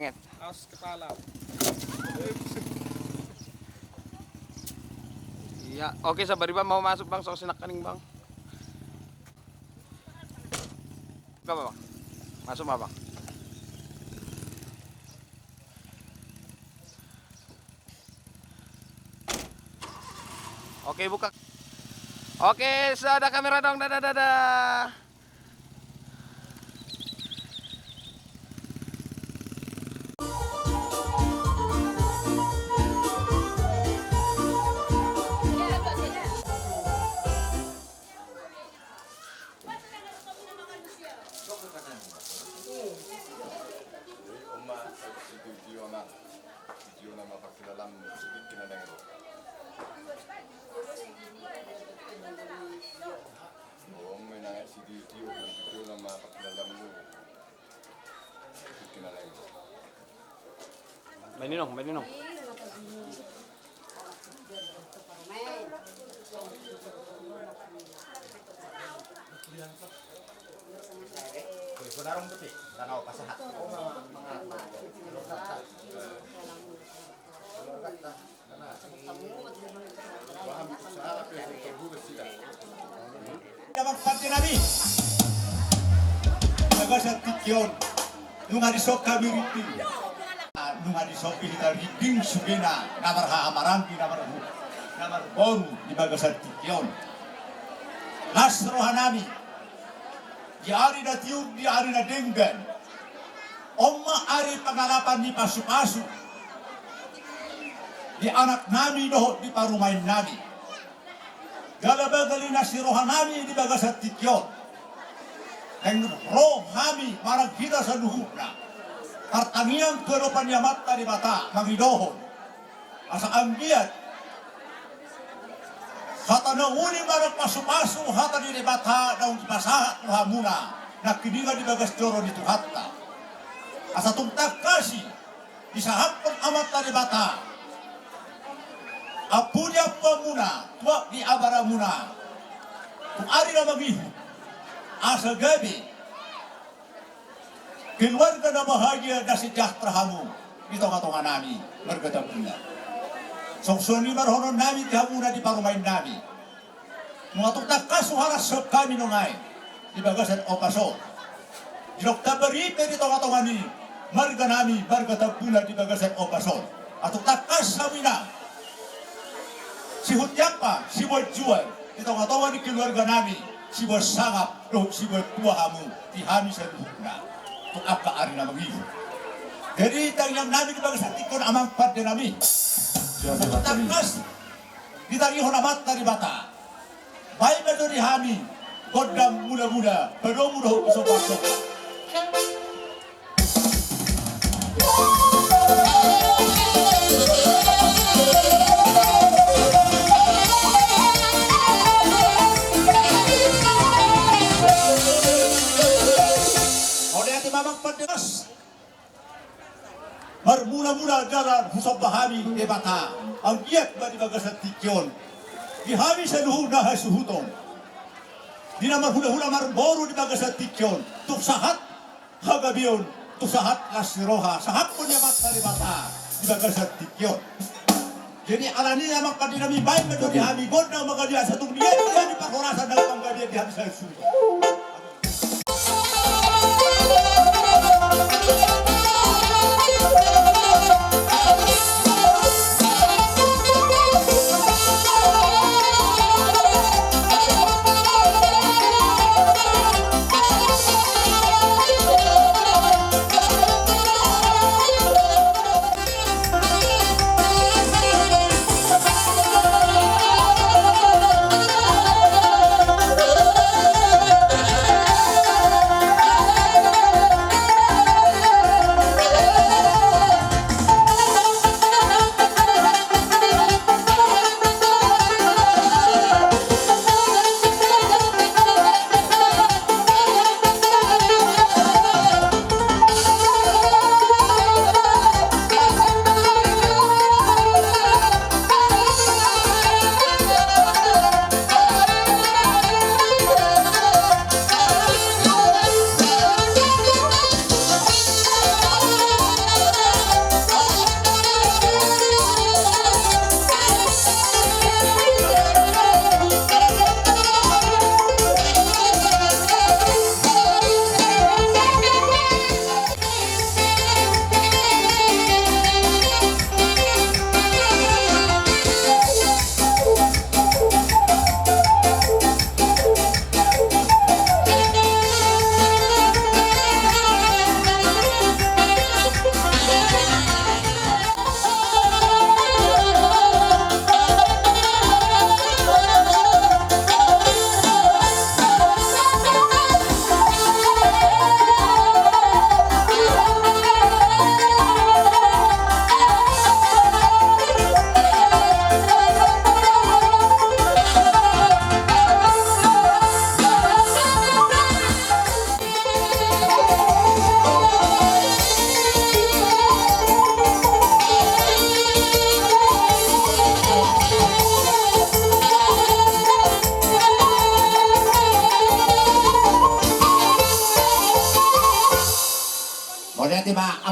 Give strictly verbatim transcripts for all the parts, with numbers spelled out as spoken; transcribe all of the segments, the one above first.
Awas kepala. Iya, oke, sabar, Bang, mau masuk, Bang, so sinangkaning, Bang. Gak apa, Bang. Masuk ma, Bang. Oke, buka. Oke, sada kamera dong, dadah, dadah. Baen inong, baen inong. Damang pande nami, bagasan tingki on nunga dison hami rinding. Nunga dison pe hita rinding sugena na marhahamaranggi, na marhu-, na marboru di bagasan tingki on. Las roha nami di ari na tiur, di ari na denggan. On ma ari pangalapan ni pasupasu di anak nami dohot di parumaen nami. Jala bagal i na siroha nami di bagasan tingki on. Naeng ro hami manang hita saluhutna martangiang tu adopan ni Amanta Debata mangidohon asa anggiat hata na uli manang pasupasu hata ni Debata naung dipasahat tu hamuna nangkiningan di bagas joro ni Tuhanta. Asa tung tangkas i disahaphon Amanta Debata ampuni ampuanmuna, tuak ni abaramuna tu ari na mangihut, asa gabe keluarga na bahagia, na sejahtera hamu di tongatonga nami marga Tambula. Songon i ma dohonon nami di hamuna di parumaen nami. Nunga tung tangkas huhalashon hami nuaeng di bagasan ombas on. Didok tamba ripe di tongatonga ni marga nami marga Tambula di bagasan ombas on. Asa tung tangkas hamu inang sihunti angka, siboan jual di tongatonga ni keluarga nami, siboan sangap dohot siboan tua hamu di hami saluhutna tu angka ari na mangihut. Jadi tangiang nami di bagasan tingki on, amang pande nami, asa tung tangkas ditangihon Amanta Debata. Baen ma jo di hami gondang mula-mula, padomu dohot husomba-somba. Mauliate ma, amang pande nami. Marmula-mula jala husomba hami Debata, anggiat ma di bagasan tingki on di hami saluhutna hasuhuton, di na marhula-hula marboru di bagasan tingki on, tung sahat hagabeon, tung sahat las ni roha, sahaphon ni Amanta Debata di bagasan tingki on. Jadi alani i, amang pande nami, baen ma jo di hami gondang mangaliat, asa tung dian-dian ni parhorasan nang panggabean di hami saluhutna.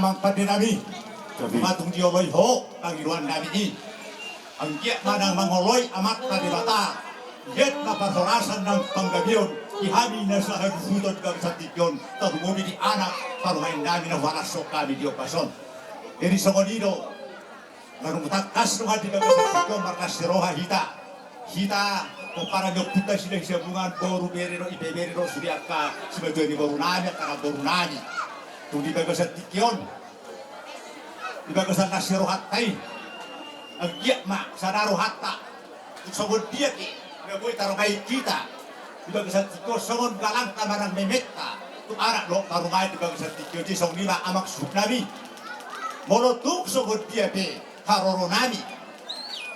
Amang pande nami, matung dioloi ho pangidoan nami i. Anggiat ma na mangoloi Amanta Debata, iat ma parhorasan nang panggabeon di hami na sahaduhuton di bagasan tingki on, tarlumobi di anak parumaen nami na huhalashon hami di ombas on. Jadi songon i do, na dung tangkas do hami di bagasan tingki on marlas ni roha hita. Hita pomparan ni ompunta Silahisabungan, boru, bere dohot ibebere dohot sude angka simatua ni boru nami, angka namboru nami. Tung di bagasan tingki on, di bagasan las ni rohanta i, anggiat ma sada rohanta. Tung songon dia pe na boi tarbahen hita di bagasan tingki on, songon galangta manang mementa tu anak dohot parumaen di bagasan tingki on, jadi songon i ma amang suhut nami. Molo tung songon dia pe haroro nami,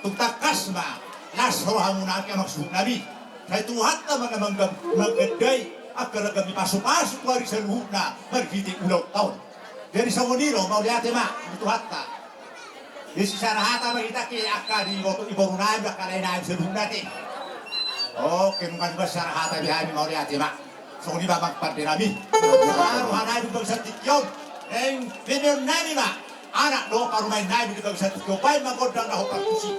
tung tangkas ma las rohamuna angka amang suhut nami. Sai Tuhanta ma na manggandai angka na gabe pasupasu tu hami saluhutna marhite ulaonta on. Jadi songon i do, mauliate ma di Tuhanta. Di sisada hata ma hita ke angka di boto ni boru nami, angka lae nami saluhutna te. Oke, nunga nunga sisada hata di hami, mauliate ma. Songon i ma amang pande nami. Roha nami di bagasan tingki on, naeng bebeon nami ma anak dohot parumaen nami di bagasan tingki on, baen ma gondang na hombar tusi.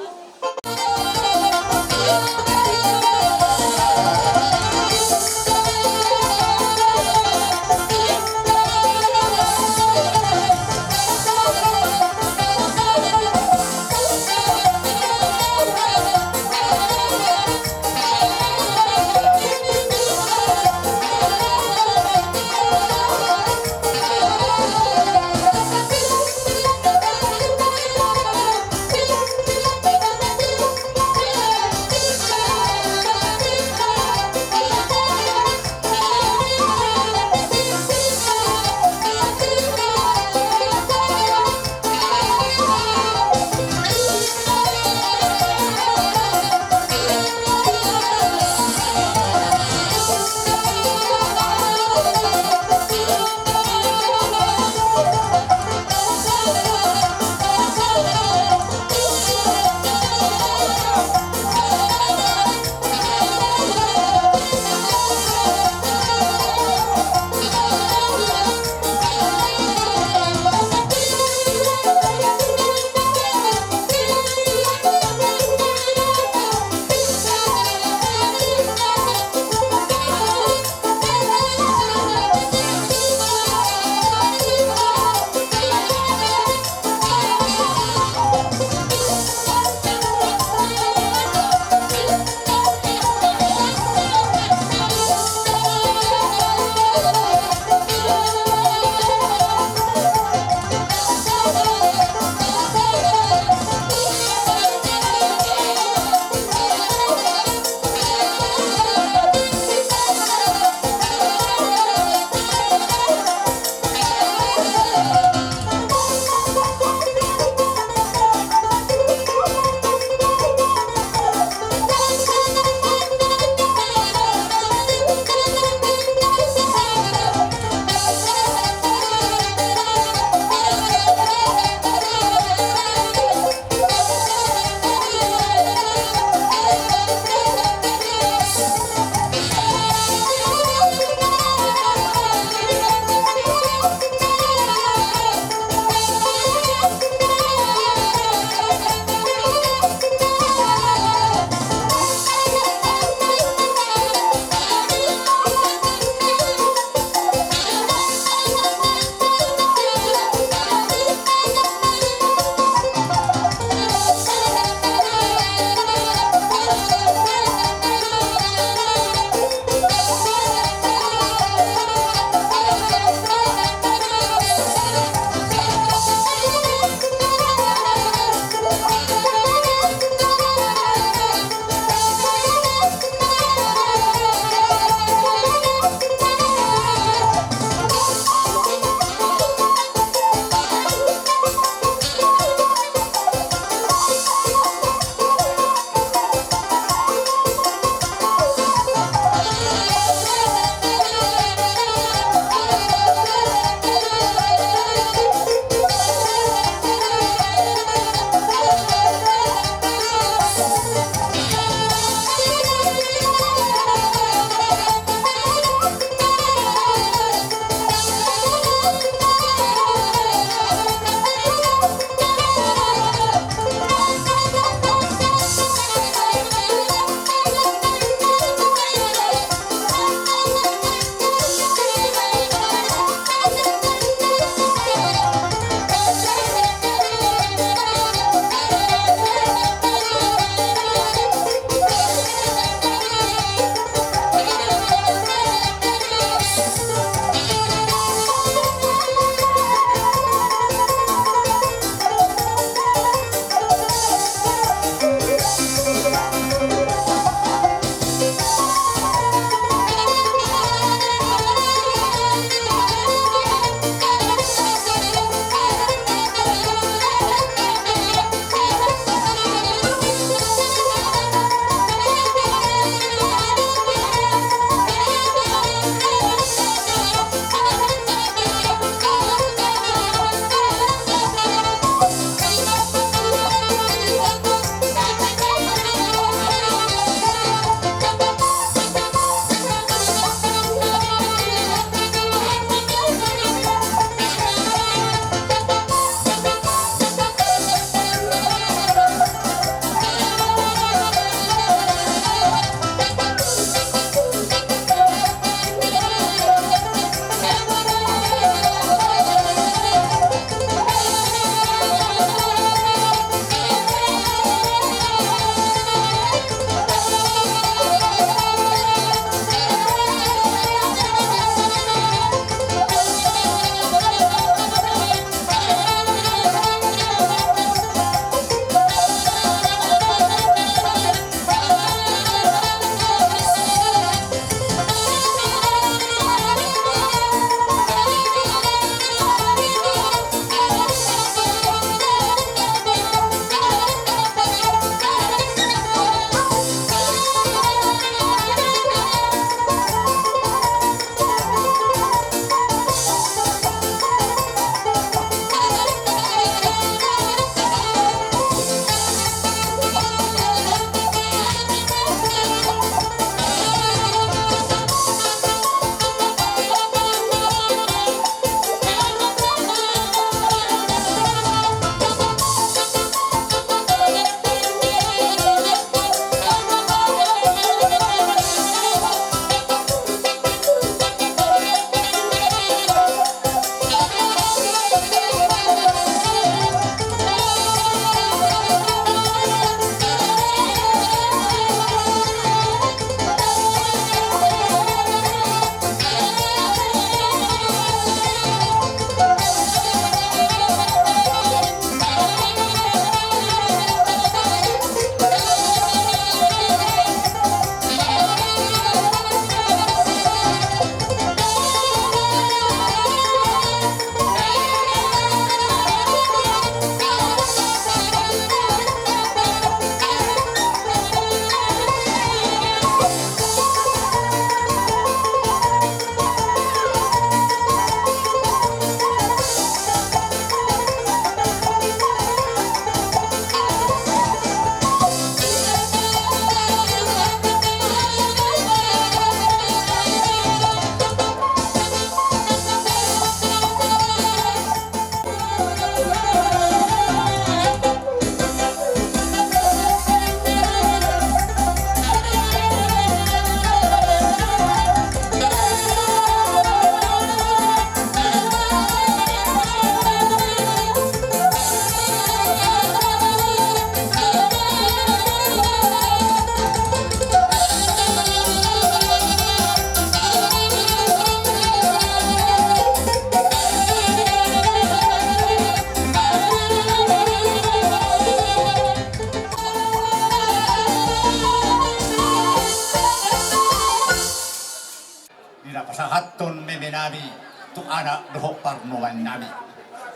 tu anak dohot parumaen nami.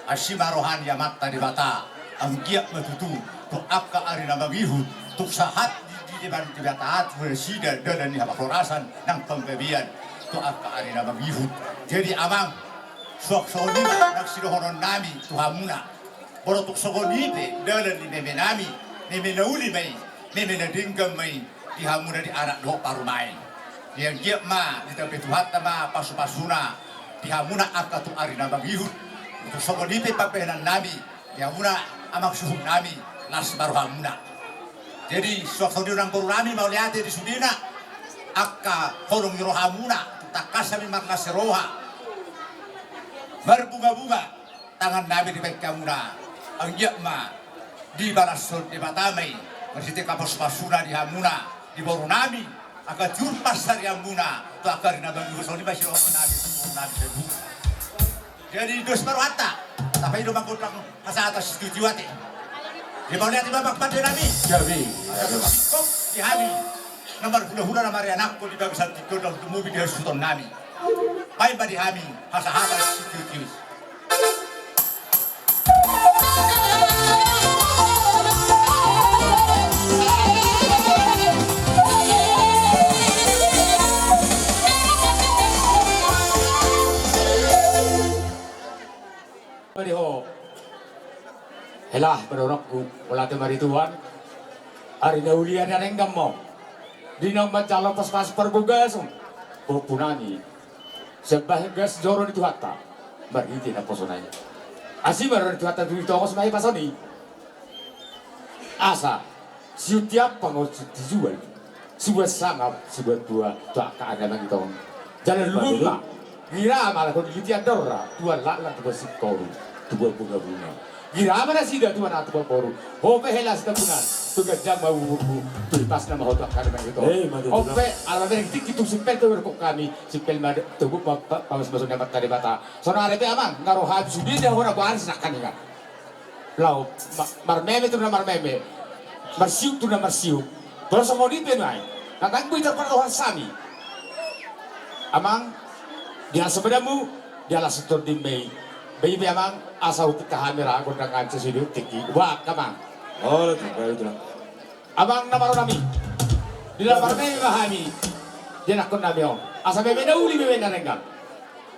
Asi ma roha ni Amanta Debata, anggiat ma tutu tu angka ari na mangihut, tung sahat di, di depan Debata tu nasida dalan ni haporsayaon nang panggabean tu angka ari na mangihut. Jadi amang, suang songon i ma nang sidohonon nami tu hamuna. Molo tung songon i pe dalan ni meme nami, meme na uli ma i, meme na denggan ma i di hamuna di anak dohot parumaen. Jadi anggiat ma ditambai Tuhanta ma pasupasuna di hamuna angka tu ari na mangihut. Tung songon i pe pambahenan nami di hamuna amang suhut nami, las ma rohamuna. Jadi suang songon i nang boru nami, mauliate di sudena angka holong ni rohamuna, tangkas hami marlas ni roha, marbungabunga tangan nami dibahen hamuna. Anggiat ma dibalashon Debata ma i marhite pasupasuna di hamuna, di boru nami, angka jur pansarianmuna tu angka ari na mangihut. Songon i ma sidohonon nami tu boru nami Sebu. Jadi dos ma rohanta, tapaihut ma gondang hasahatan sitio-tio ate. Jadi mauliate ma amang pande nami. Jadi singkop di hami na marhulahula na marianakhon di bagasan tingki on, na tumobi di hasuhuton nami. Bahen ma di hami hasahatan sitio-tio. Mari ho. Hela, padaononku, mauliate ma di Tuhan. Ari na uli, ari na denggan ma on. Di naung manjalo paspas parbagason, pahompu nami, sian bagas joro ni Tuhanta marhite naposona i. Asi ma roha ni Tuhanta tu ditongos ma i pason i. Asa siunti ampang, siunti jual, sibuat sangap, sibuat tua, tu angka ari na mangihut on. Jala luhut ma, gira ma alai ho diliti andor ra, tubuan laklak, tubuan singkoru, tubuan bungabunga. Gira ma nasida tubuan anak, tubuan boru. Ho pe hela Sitabunan, tu ganjang ma umurmu, tu ipasna ma ho tu angka ari na mangihut on. Ho pe ala bereng tingki tung simpel pe bereng hami, simpel ma togu pa-, pa-, pamasu-masu ni Amanta Debata. Saonari pe amang, nga ro hami sude, dia hona boaris nangkaningan. Laho ma-, marmeme tu na marmeme, marsiuk tu na marsiuk. Molo songon i pe nuaeng, na tanggu i tarpar roha hami. Amang, diaso badanmu, dialas tondimmu i. Bahen pe amang, asa hupinta hami ra gondang nami sasidi tingki. Wah, amang. Amang na maroro nami, di na marmeme ma hami di anakhon nami on, asa meme na uli, meme na denggan.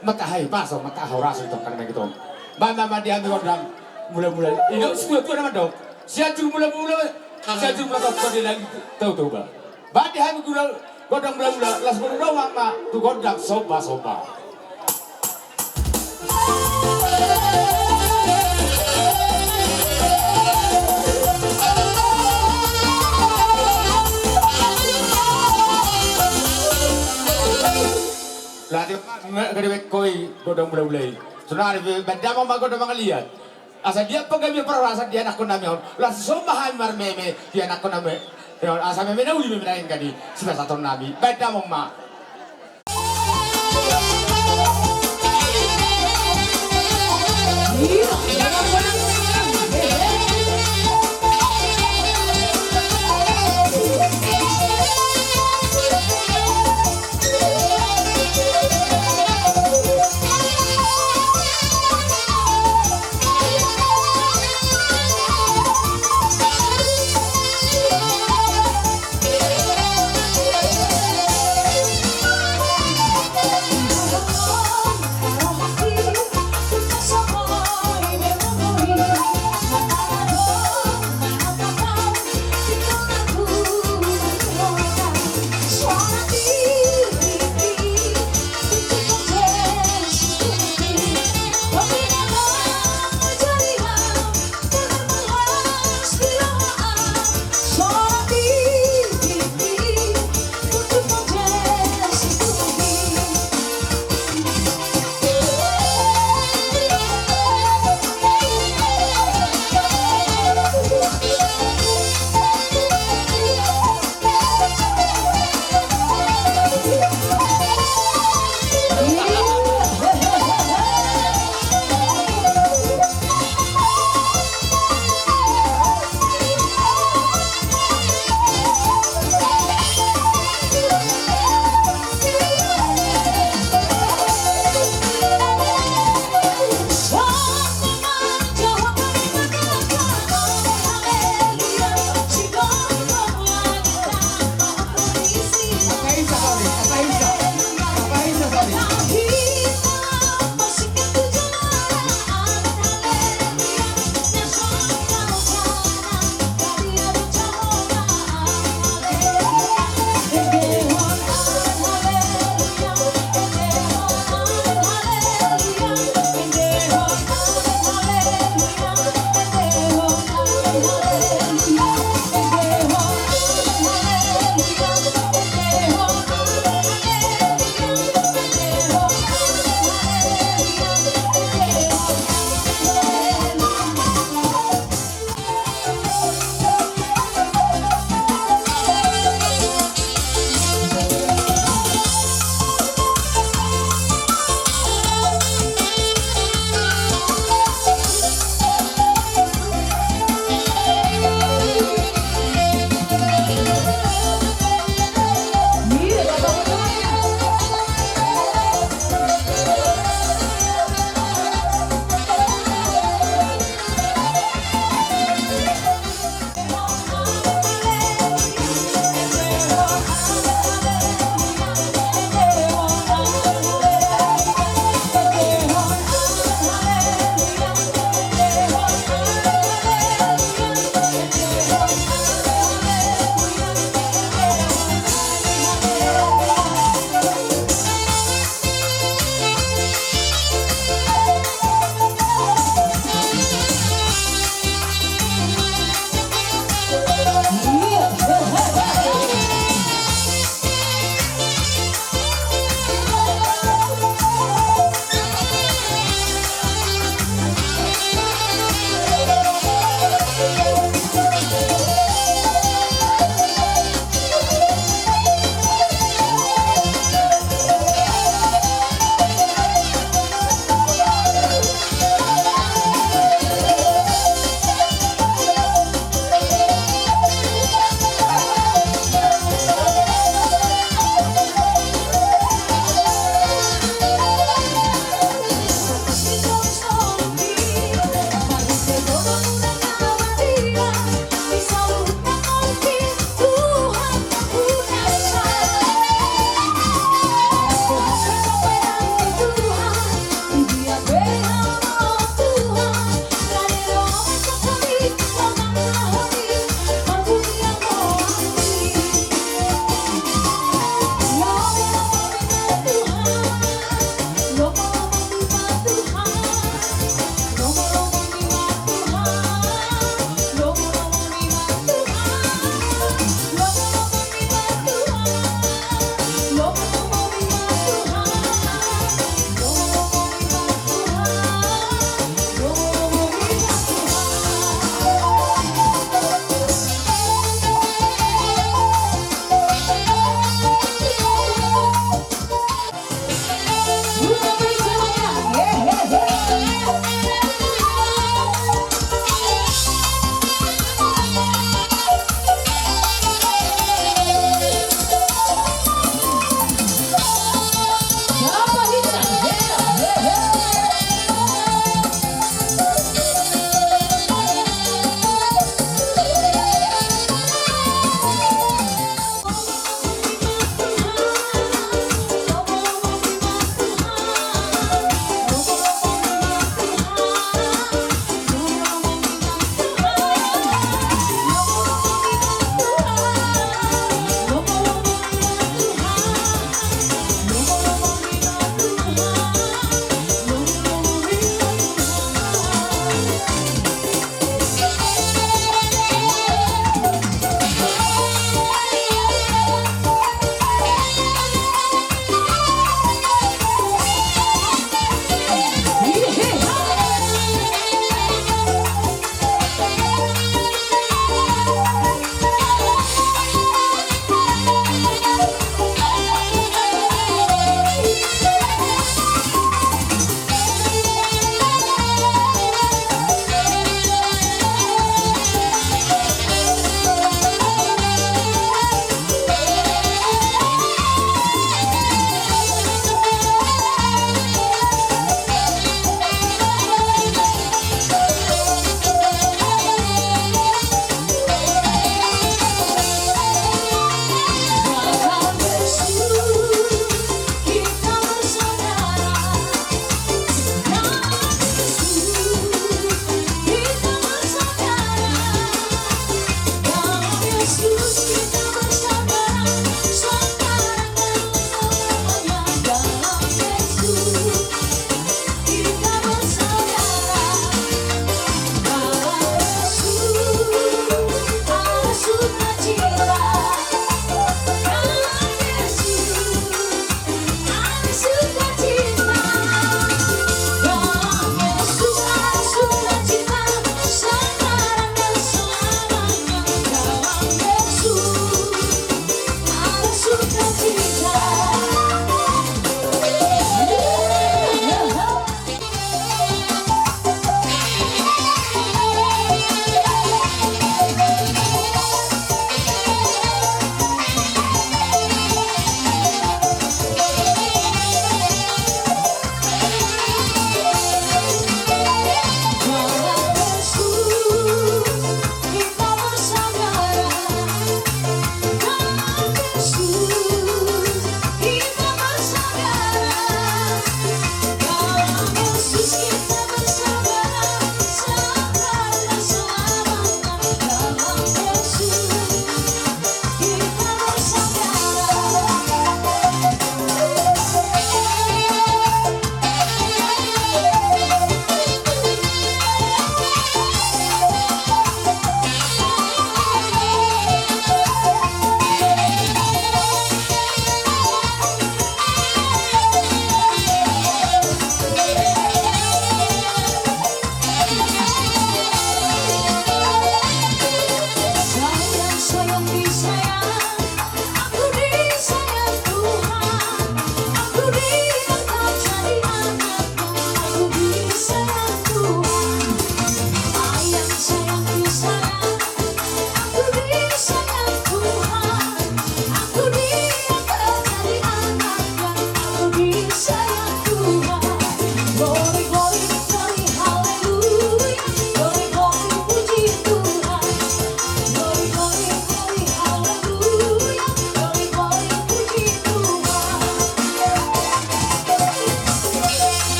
Mata hahipason, mata hahorasan tu angka ari na mangihut on. Bahen ma di hami gondang mula-mula. Ido sibuat tua na mandok, Sianjur mula-mula, Sianjur mula tongko di langit Tao Toba. Bahen di hami gondang mula-mula, laos mangudahon ma tu gondang somba-somba. Lati gede bengkoi gondang mula-mula i. Sonari pe bahen damang ma gondang mangaliat. Asa dia panggabean parhorasan di anakhon nami on. Laos somba hami marmeme di anakhon nami on. Asa meme na uli, meme na denggan i sipasahaton nami. Bahen damang ma.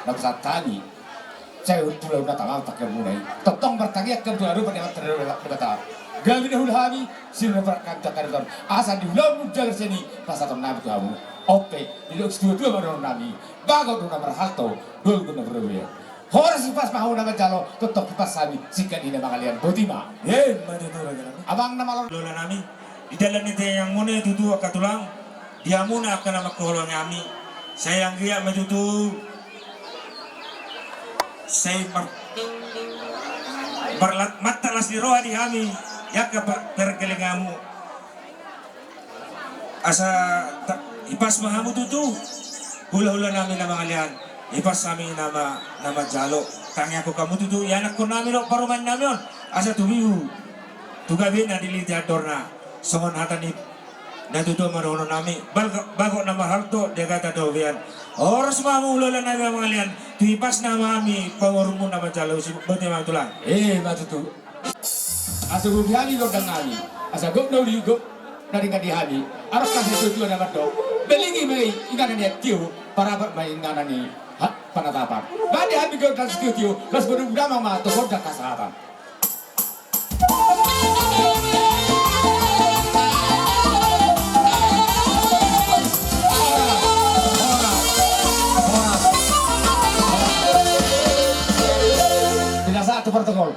Na pasahat hami. Sai hula-hula na tama pakai muna i. Tongtong martangiang hamu tu adopan ni Amanta Debata. Gabe na hula hami, sirina parak hami tu angka ari on. Asa di ulaonmu jagar seni, pasahaton nami tu hamu. On pe, didok situa-tua ma dohonon nami. Bagot do na marhalto, dolok do na marrobean. Horas hipas ma hamu na manjalo, tongtong hipas hami, singkat ni na mangalean, boti ma. Emma tutu raja nami. Amang na malo. Lola nami. Di dalan ni tangiangmuna i tutu angka tulang, di hamuna angka na mangkaholongi hami. Sai anggiat ma tutu, sai mar-, marlat-, mantat las ni roha di hami, di angka per-, pargellenganmu. Asa ta-, hipas ma hamu tutu, hula-hula nami na mangalean, hipas hami na ma-, na manjalo. Tangiangkon hamu tutu, ianakhon nami dohot parumaen nami on, asa tumibu tu gabena dilehon andorna. Songon hata ni natuatua ma dohonon nami, balga-, bagot na marhalto, dagatan na robean. Horas ma hamu hula-hula nami na mangalean, tu hipasna ma hami pamorunmu na manjalo, si-, boti ma tulang. Emma tutu. Asa gok di hami gondang nami, asa gok na uli gok na denggan di hami. Adong hata ni natuatua na mandok, belingi ma i inganan ni hatio, parapat ma i inganan ni ha-, panatapan. Baen di hami gondang sitio-tio, laos bodo budamang ma tu gondang hasahatan. Tidak satu protokol.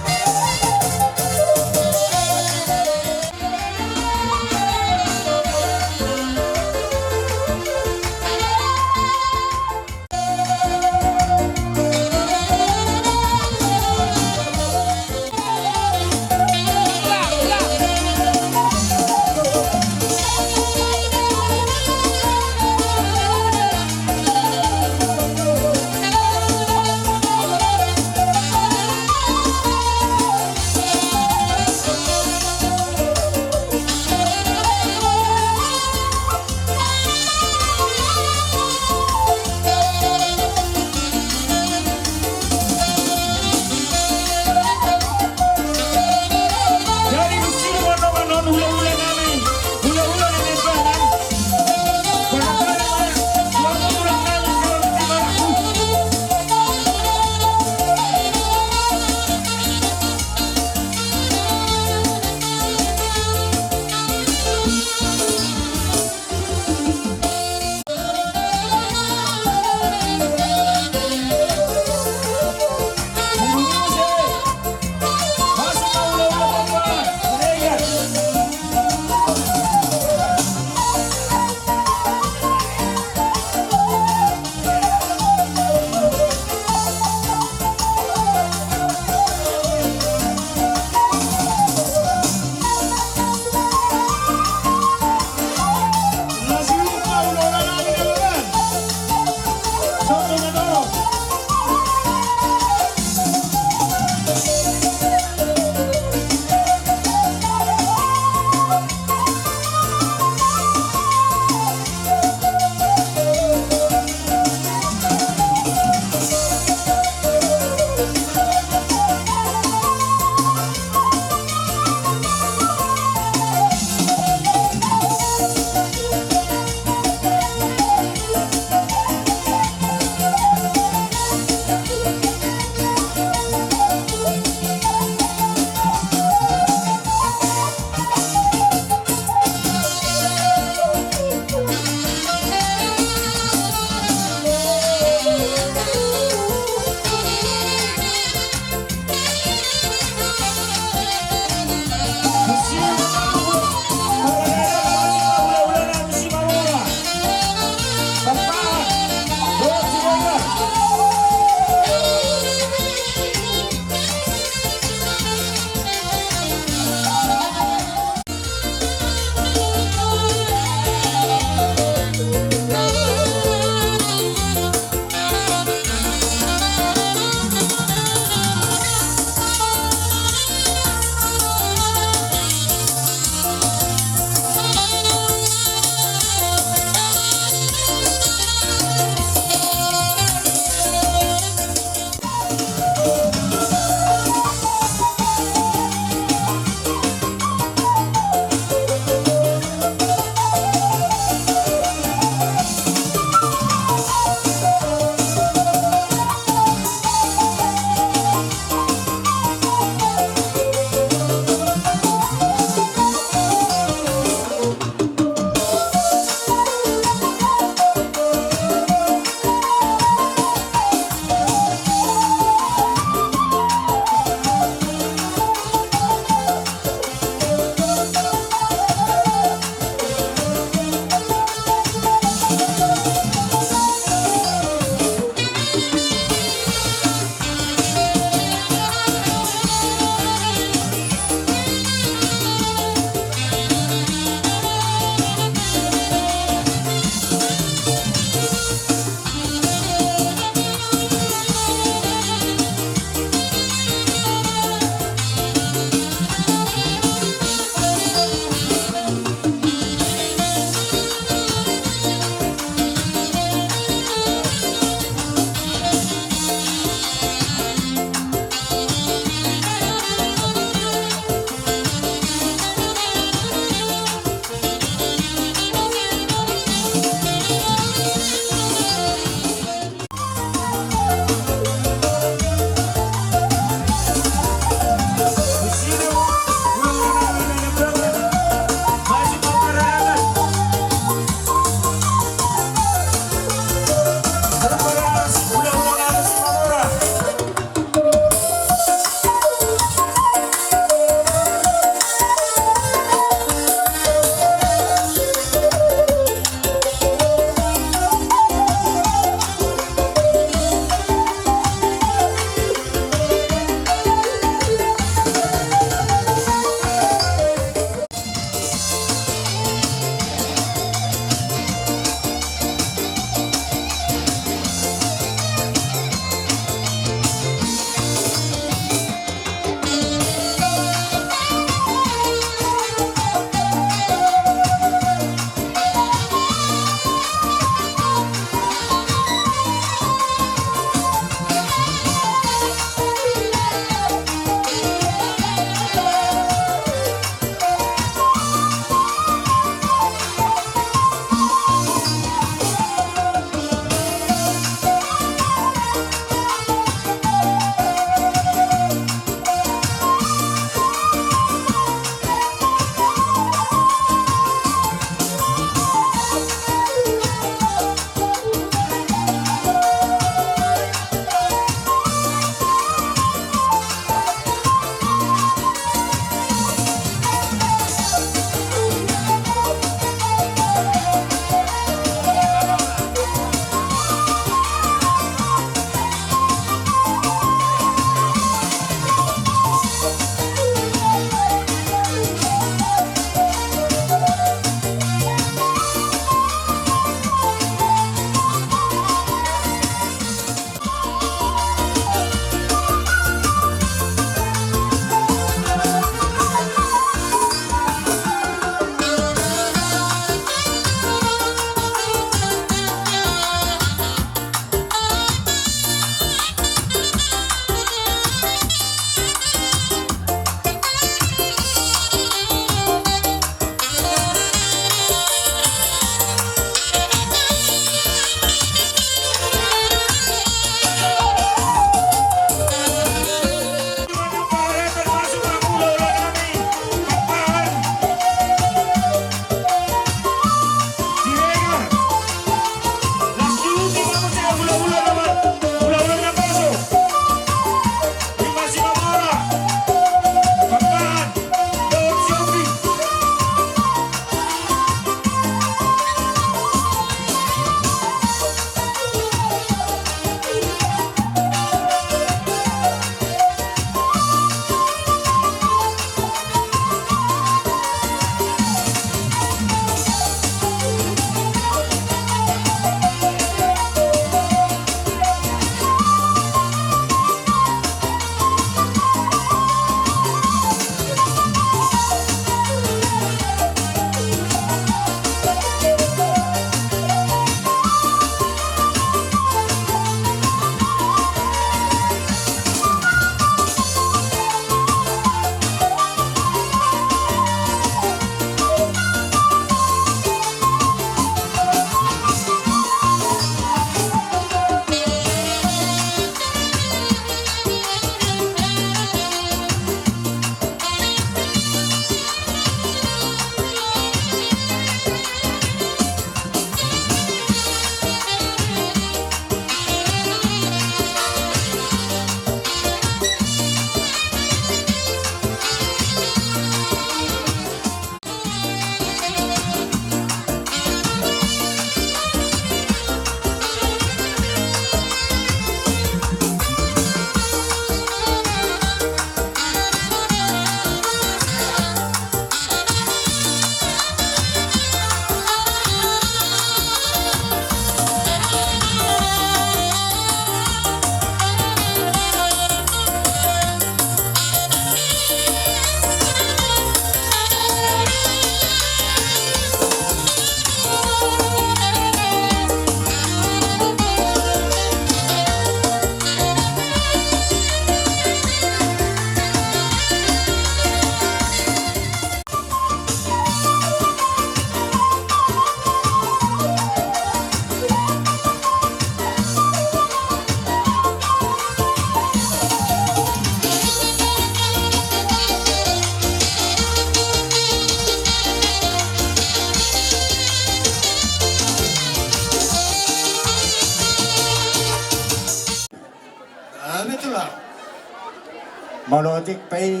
Molo otik pe i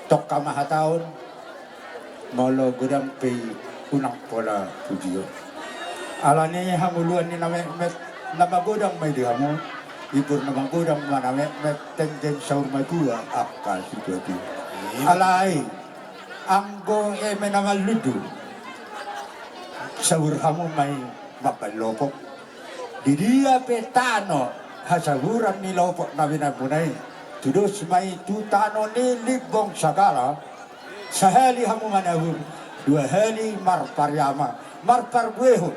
tongka ma hataon, molo godang pe i unang pola pujion. Alani hangoluan ni na metmet, na magodang ma i di hamu, ibur na magodang ma na metmet, tenggeng saur matua angka situatua. Alai anggo eme na mallundu, saur hamu ma i mambaen lopok. Di dia pe tano hasahuran ni lopok na binaenmuna i, tudos ma i tu tano ni Limbong Sagala. Sahali hamu manahur, dua hali marpariama, marparbuehon,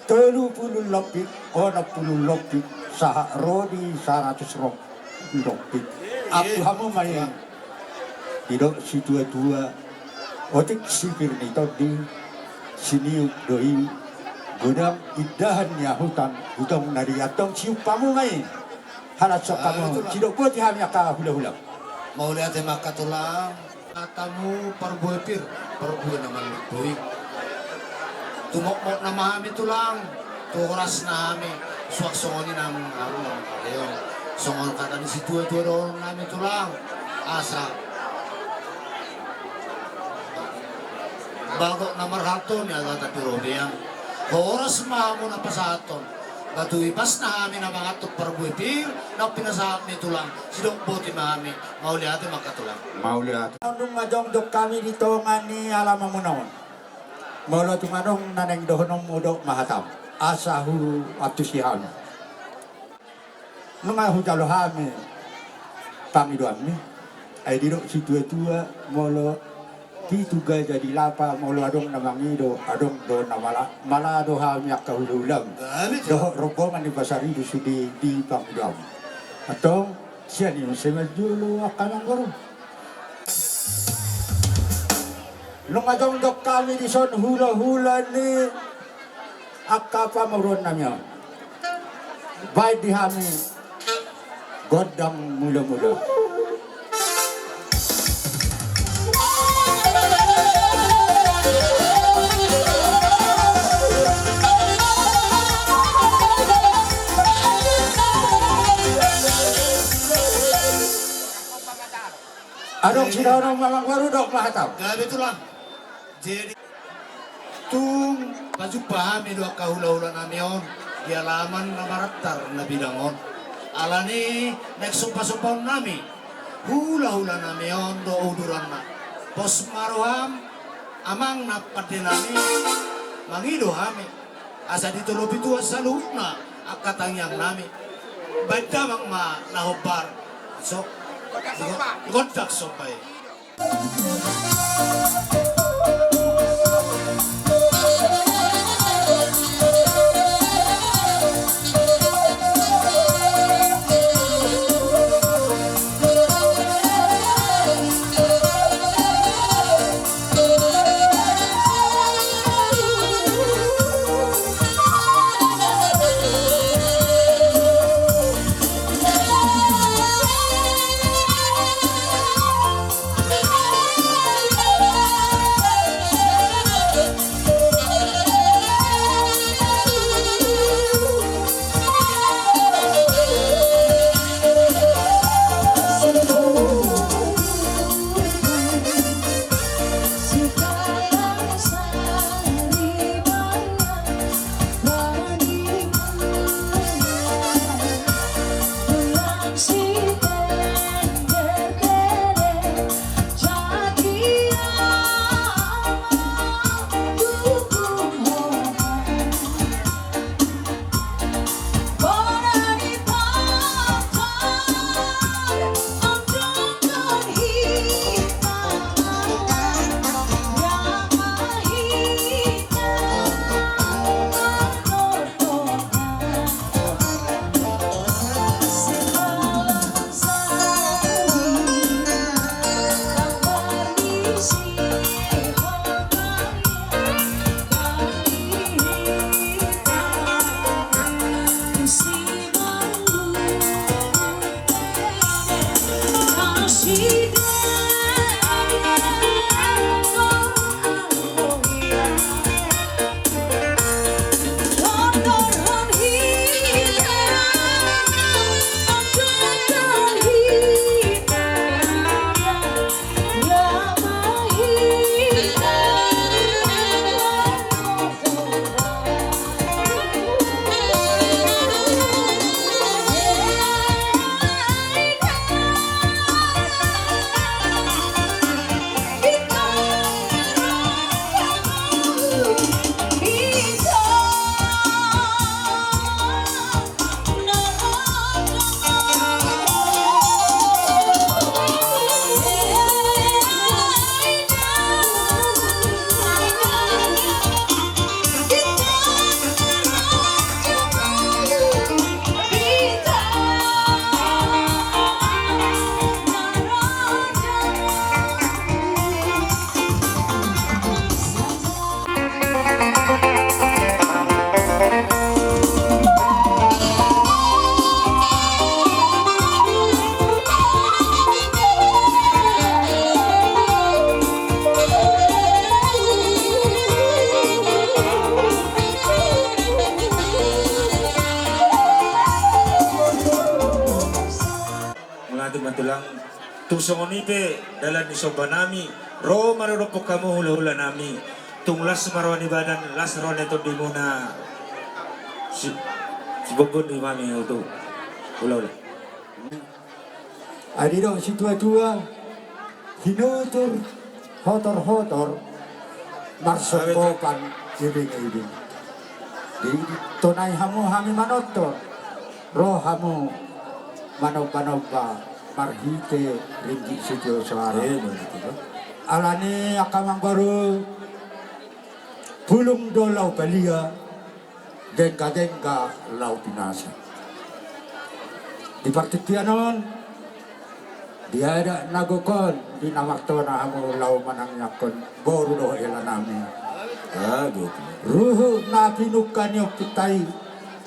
tolu pulu lompit, onom pulu lompit, sahat ro di saratus ro- Didok, ampu hamu ma i. Didok situatua, otik sipir ni tondi, siniup do i, godang indahan ni ahutan, godang na di antong, siup hamu ma i. Halak so hamu, sidok boti hami angka hulahula. Mauliate ma angka tulang. Hatamu parbue pir, parbue na mallundu i. Tumokmok nama hami tulang, tu horasna hami, suang songon i nang hamu na mangaleon. Songon hata ni situatua dohonon nami tulang, asa bagot na marhalto ni agatan di robean. Horas ma hamu na pasahathon. Batu ipasna hami na mangantuk parbue pir, na pinasahat ni tulang, sidok boti ma hami. Mauliate ma angka tulang. Mauliate. Dung ma jongjong hami di tonga ni alamanmuna on. Molo tung adong na naeng dohononmu, dok ma hatam. Asa huantusi hami. Nunga hujalo hami pangidoanmi. Ai didok situatua, molo pitu gaja di lapa, molo adong na mangido, adong do na mala, mala do hami angka hulahula. Dohot rombongan ni Pasaribu sude di pangidoanmu. Antong, sian i muse manjolo angka amangboru. Nunga jongjong hami dison hulahula ni angka pamoruon nami on. Baen di hami gondang mulamula. Adong sidohonon ma amangboru, dok ma hatam. Gabe tulang. Jadi tung pajumpa hami do angka hulahula nami on di alaman na marantar na bidang on. Alani naeng sombasombaon nami hulahula nami on do uduranna. Pos ma roham amang na pande nami, mangido hami asa ditolopi Tuhan saluhutna angka tangiang nami. Baen damang ma na hombar. So, gondang somba i. Ate ma tulang. Tung songon i pe dalan ni somba nami, ro ma ro dohot hamu hulahula nami. Tung las ma roha ni badan, las roha ni tondimuna. Si, si bogon di mami utu. Hulahula. Adi do situatua, hinutur hotorhotor, marsombopan ibingibing. Di, di, tonai hamu hami manortor, ro hamu manombanomba marhite ringgit sitio soara. Eh, begitu, Pak. Alani angka amangboru, pulung do laho palia, denggadengga laho pinasa. Di partingkian on, di adat na gok on, di na martona hamu laho manangiangkon boru dohot hela nami. Ah, gitu. Ruhut na pinungka ni ompunta i,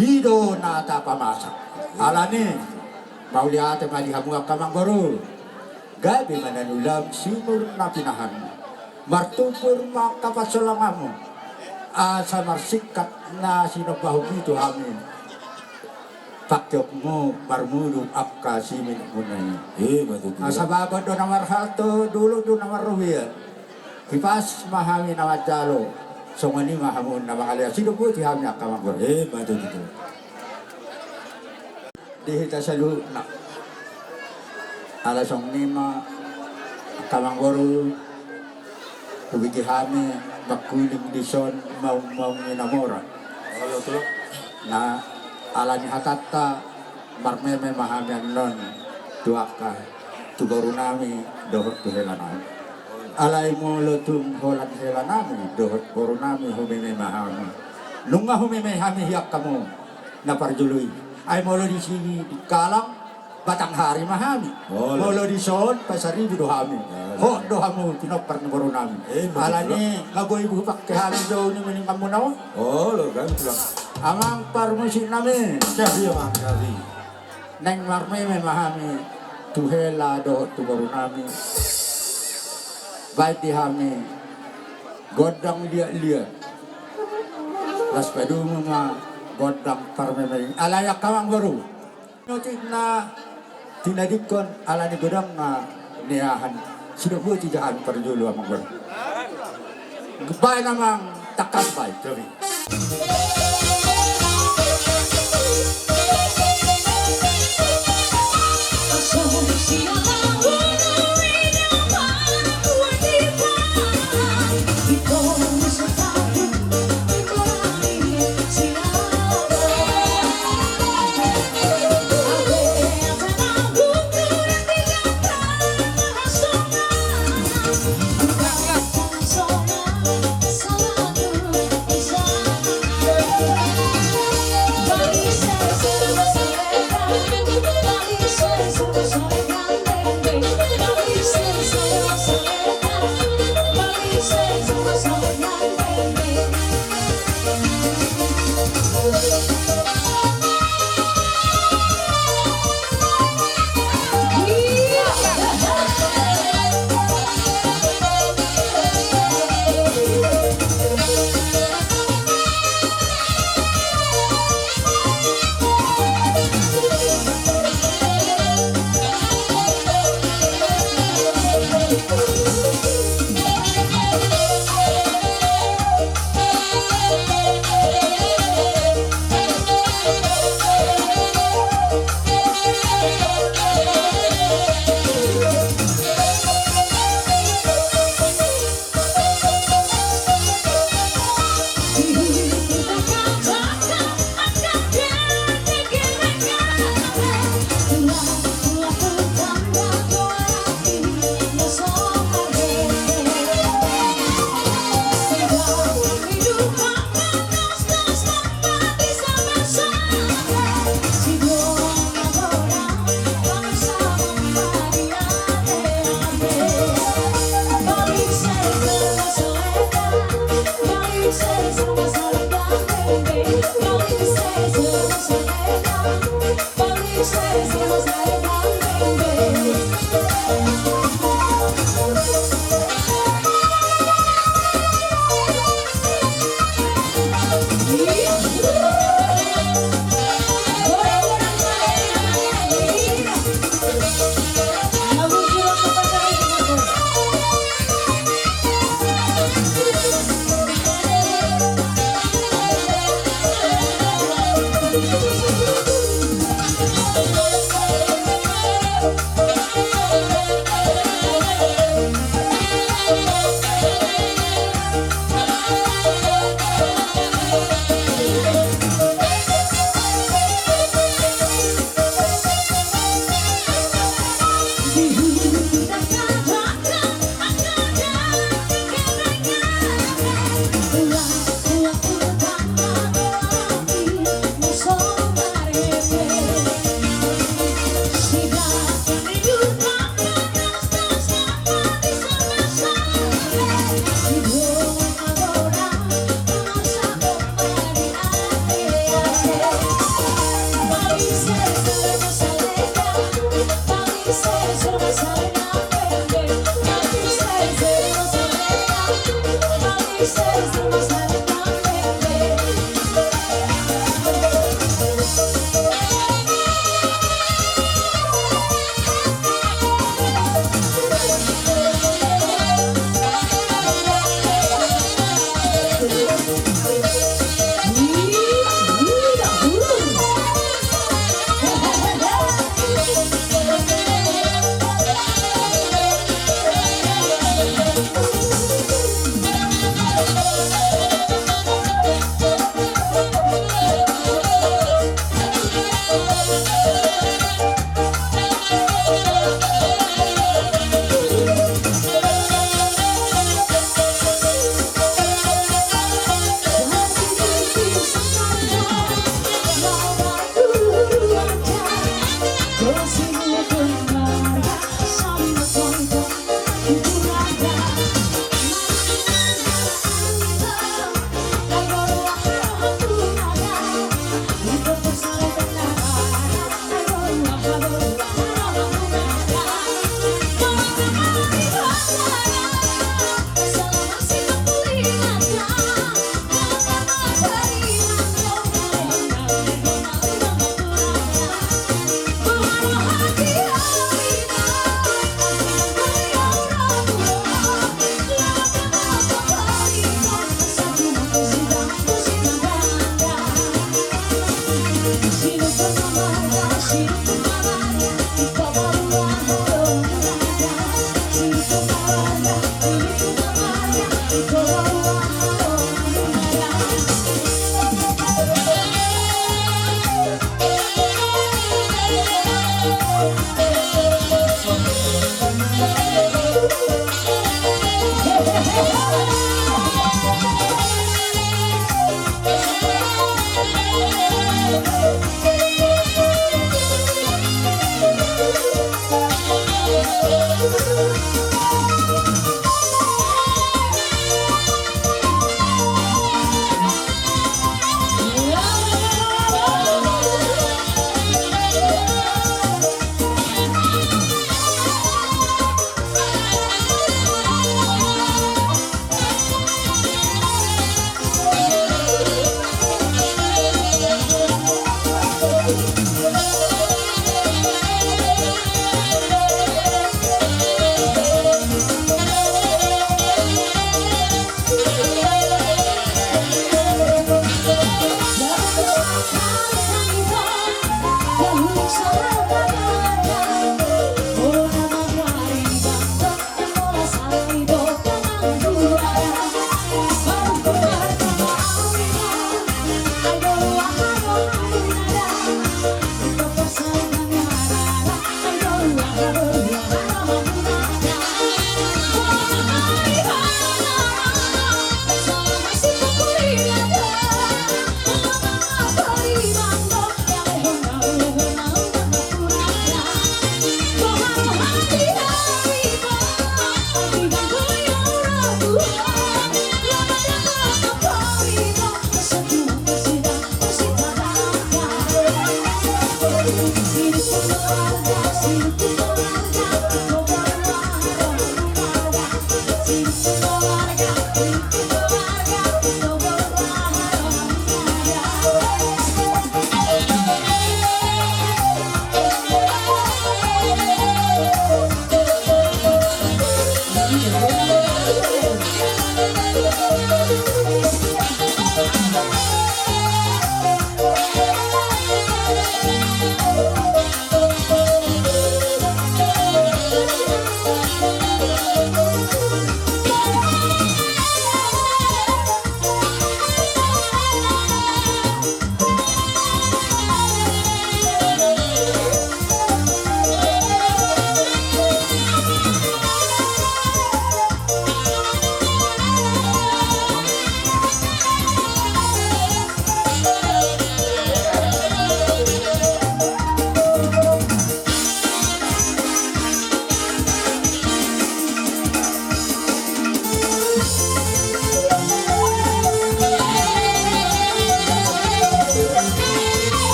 i do na tapamasa. Alani, mauliate ma di hamu angka amangboru. Gabe ma na niulam, sinur na pinahan. Martumpur ma angka pansalonganmu, asa marsingkat na sinombahonmu tu hami. Pangkeonmu marmuduk angka siminutmuna i. Eh, betul, betul. Asa bagot do na marhalto, dolok do na marrobean. Hipas ma hami na manjalo, songon i ma hamu na mangalean. Sidok boti hami angka amangboru. Eh, betul, betul. Di hita saluhutna. Ala songon i ma angka amangboru, hubege hami mangkuling dison maungmaung ni na mora. Olo, tulang. Na, ala ni hatanta, marmeme ma hami annon tu angka, tu boru nami dohot tu hela nami. Alai molo tung holan hela nami dohot boru nami humeme ma hami. Nunga humeme hami hian hamu na parjolo i. Ai molo di Singkalang, Batanghari ma hami. Olo. Molo dison, Pasaribu do hami. Olo. Hot do hamu pinompar ni boru nami. Eh, betul. Alani nga boi hupangke hami jou ni maninganmuna on. Olo, gabe tulang. Amang parmusik nami. Siap, iya, Bang. Gabe. Naeng marmeme ma hami tu hela dohot tu boru nami. Baen di hami gondang liatliat. Laos padomu ma gondang parmeme i. Alai angka amangboru, otik na tinadingkon ala ni godang na niahan. Sidok boti jahan parjolo amangboru. Baen amang, tangkas baen, gabe.